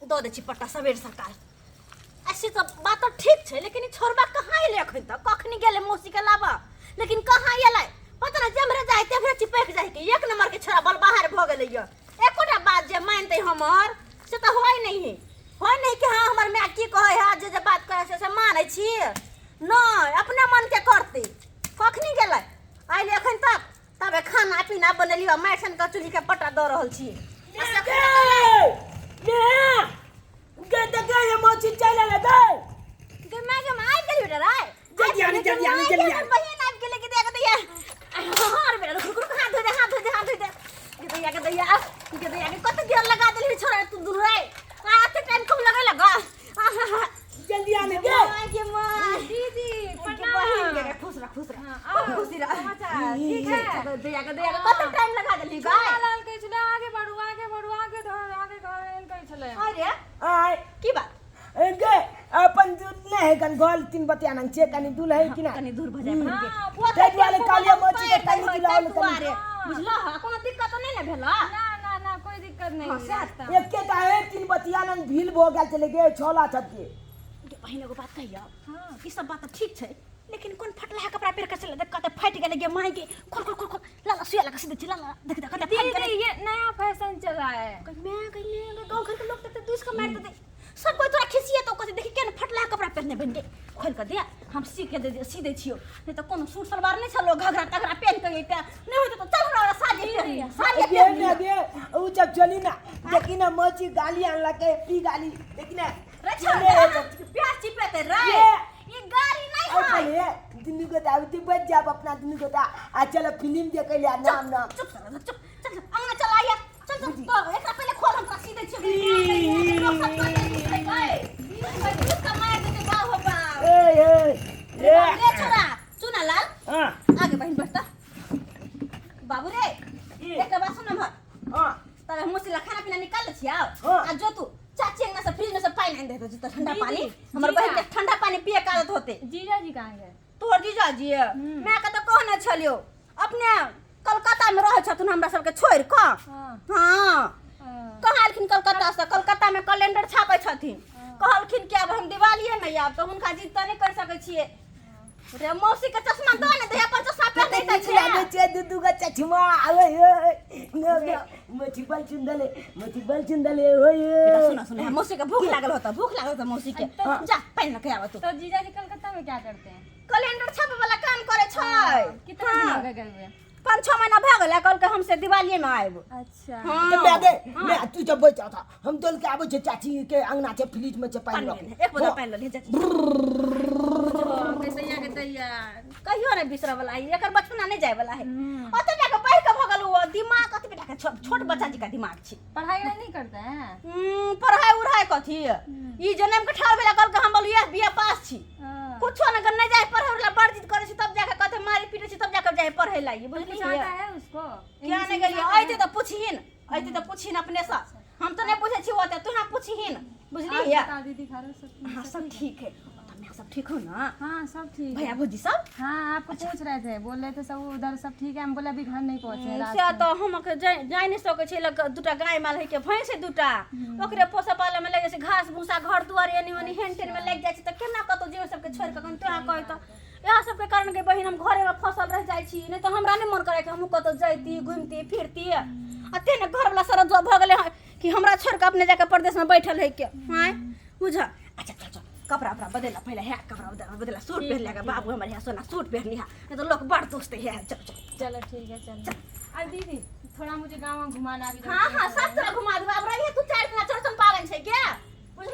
दऽ दै छी पट्टा सबेर सकाल। ऐसे तऽ बात तऽ ठीक छै, लेकिन ई छोड़बा कहाँ एलै अखन तक? कखनी गेलै मौसी के लाबऽ, लेकिन कहाँ एलै पता नहि। जेम्हरे जाइ तेम्हरे चिपकि जाइ के एक नंबर के छोड़ा बल बाहर भऽ गेलै। यऽ एकोटा बात जे मानतै हमर से तऽ होइ नहि है, होइ नहि कि हाँ हमर माय की कहै है, जे जे बात कहै से मानै छी नहि, अपने मनके करतै। कखनी गेलै आइले अखन तक? तबे खाना पीना बनेलियो, मारि सन के चूल्ही के पट्टा दऽ रहल छी। आ से अखन तक एलै? गे देखे ये मौसी चलि एलै गे। गे माय, गे माय, आबि गेली बेटा रे। जल्दी आनी, जल्दी आनी, जल्दी आनी। बहिन आबि गेलै। के दैया, के दैया। हाँ रे बेटा, रुक रुक रुक, हाथ धो दे, हाथ धो दे, हाथ धो दे। के दैया, के दैया, के दैया, के कते देर लगा देली छोरा तू दुनू रे। आ एते टाइम कम लगे लगा। जल्दी आने गे। माय गे माय। दीदी। के प्रणाम। बहिन गे, खुश रह, खुश रह। हाँ, खूब आओ। खुशी रह। समाचार ठीक है? दैया के दैया, के कते टाइम लगा देली गाय? लाल कहै छलै आगे बढ़ू, आगे बढ़ू, आगे धर, आगे धर, एहन कहै छलै। अरे। आय। की बात? गे अपन दूध नहि है कन गोल तीन बतिया नंग छे कनी दूध है कि ना? कनी दूर भऽ जाय बहिन के। हाँ, ताहि दुआरे कहलियै मौसी के कनी दुलाओ ने कनी। बुझलह, कोनो दिक्कत नहि ने भेल? ना ना ना, कोई दिक्कत नहीं। हाँ, सएह। रास्ता में। एकेटा है तीन बतिया नंग भील भऽ गेल छलै गे छोला छके। गे बहिन, एगो बात कहियौ? हाँ। ई सब बात तऽ ठीक छै, लेकिन कोन फटलाहा कपड़ा पहिर के चले देख, कते फाटि गेलै। गे माय गे, खोल खोल खोल खोल, ला ला, सुइया लगा सीधे छी, ला ला, देख देख कते फाटि गेलै। दीदी, ये नया फैशन चला है। मैं कहिए गाँव घर के लोग तऽ दूस के मारि देतै सब कोई। तोरा खिसिए तो कहते, देखी केना फटलाहा कपड़ा पहिरने बनि गे। खोल के दे, हम सी के दे सी दै छियौ। नहि तऽ कोनो सूट सलवार नहि छलो, घघरा तघरा पहिन के अइते नहि होइते तऽ चल हमरा साड़ी पहिन लिअ, साड़ी गे पहिन ने लिअ। गे उ सब चली ना, देखी ना मौसी गाली आनलकै पी गाली, देखी ना। रे छोड़, प्याज चिपेते रे। ये। ई गाड़ी नहीं और है। पहिले दुनू गोटा आब बच जाब अपना दुनू गोटा आ चलो फिल्म देखे ले नाम नाम। चुप साला, चुप। चल चल, अंगना चल आइया, चल चल। तो एकरा पहिले खोल, हम तोरा सीधे छियो। लोग सब कहते कि गए कमाए देते, बाप हो बाप। ए ए ए। ले छोरा चुना लाल। हां। आगे बहिन बढ़ता बाबू रे। एक बात सुन हमर। हां। तब हम मुसिला खाना पीना निकाल ले छिया। हाँ। आ जो तू चाची अंगना से फ्रिज में से पानी आनि दे तो ठंडा दीदी, पानी, हमर जीजा। बहिन के ठंडा पानी पिए के आदत होते। जीजा जी कहाँ गए? तोहर जीजा जी मैं के तो कहने छलियो, अपने कलकत्ता में रहै छथुन हमरा सबके छोड़ि कऽ। हाँ। हाँ। हाँ। कहाँ एलखिन कलकत्ता से, कलकत्ता में कैलेंडर छापै छथिन। कहलखिन कि आब हम दिवालिये में आयब, तऽ हुनका जिद तऽ नहि करि सकै छियै। रे मौसी के चश्मा दऽ ने दे, अपन चश्मा पहिर दैत नीक लागै छै। छै दू दू गो चश्मा आबै हे। मछी बल चुंदले, मछी बल चुंदले ओए। बेटा सुन सुन, मौसी के भूख लागल होता, भूख लागल होता मौसी के। जा पानि लऽ के आबऽ तू। तो जीजा जी कलकत्ता में क्या करते हैं? कैलेंडर छापे वाला काम करे छै। कितना दिन हो गए गए हुए? 5-6 महीना भऽ गेलै, कहलकै हम से दिवालिये में आयब। अच्छा। हाँ। तऽ मैं गे मैं तू जब बैठ था, हम दौड़ के आबै छै चाची के अंगना छै, फ्रिज में छै पानि पानि लऽ ले, के। एक बोतल पानि लऽ लिहे चाची। कैसे के तैयार। कहियो नहि बिसरऽ वाला है, एकर बचपना नहि जाय वाला है। ओते जाके पढ़ि के भऽ गेल ओ दिमाग कथी बेटा के, छोट बच्चा जी का दिमाग छै। पढ़ाई वढ़ाई नहीं करते हैं? पढ़ाई उढ़ाई कथी, ई जनम के ठाढ़ भेला कहलकै हम बोलिए बीए पास छी। हाँ। कुछो न नहि जाय पढ़े वाला, बड़ जिद करै छी तब जाके कथे मारि पीटे छी तब जाके जाय पढ़े ला। कुछ बुझलियै? आता है उसको? किया नहि गेलियै? अइते तऽ पुछहिन, अइते तऽ पुछहिन अपने से। हम तऽ नहि पूछै छी ओते, तू पुछहिन, बुझलियै? आप बता दीदी, घर में सब हाँ, सब ठीक है। तऽ मैं सब ठीक हो ना? हाँ, सब ठीक है। भैया भौजी सब? हाँ, आपको पूछ रहे थे, बोल रहे थे सब उधर सब ठीक है। हम बोले अभी घर नहीं पहुंचे हैं, से रास्ते में। तऽ हम अखन जाय जाय नहि सकै छी लग, दूटा गाय माल है के भैंस है दूटा, ओकरे पोसऽ पालऽ में लागि जाइ छै, घास भूसा घर दुआर एनी ओनी हेन टेन में लागि जाइ छै, तऽ केना कतौ जेबै सबके छोड़ि कऽ? कनि तोरा कहै तऽ इएह सबके कारण के बहिन हम घरे में फसल रहि जाइ छी, नहि तऽ हमरा नहि मन करै कि हमहूँ कतौ जैती, घुमती फिरती। आ ते ने घरवला सारा जॉब भऽ गेलै हँ कि हमरा छोड़ि कऽ अपने जाके परदेश में बैठल है के आँय बुझ। अच्छा चल चल, कपड़ा उपड़ा बदला पहले है, कपड़ा बदला बदला, सूट पहन लेगा बाबू हमर, है सोना सूट पहननी है, नहीं तो लोग बड़ दोस्त है। चल चल। चलो ठीक है, चलो। अरे दीदी, थोड़ा मुझे गाँव घुमाना भी। हाँ हाँ, सब तरह घुमा देब, अब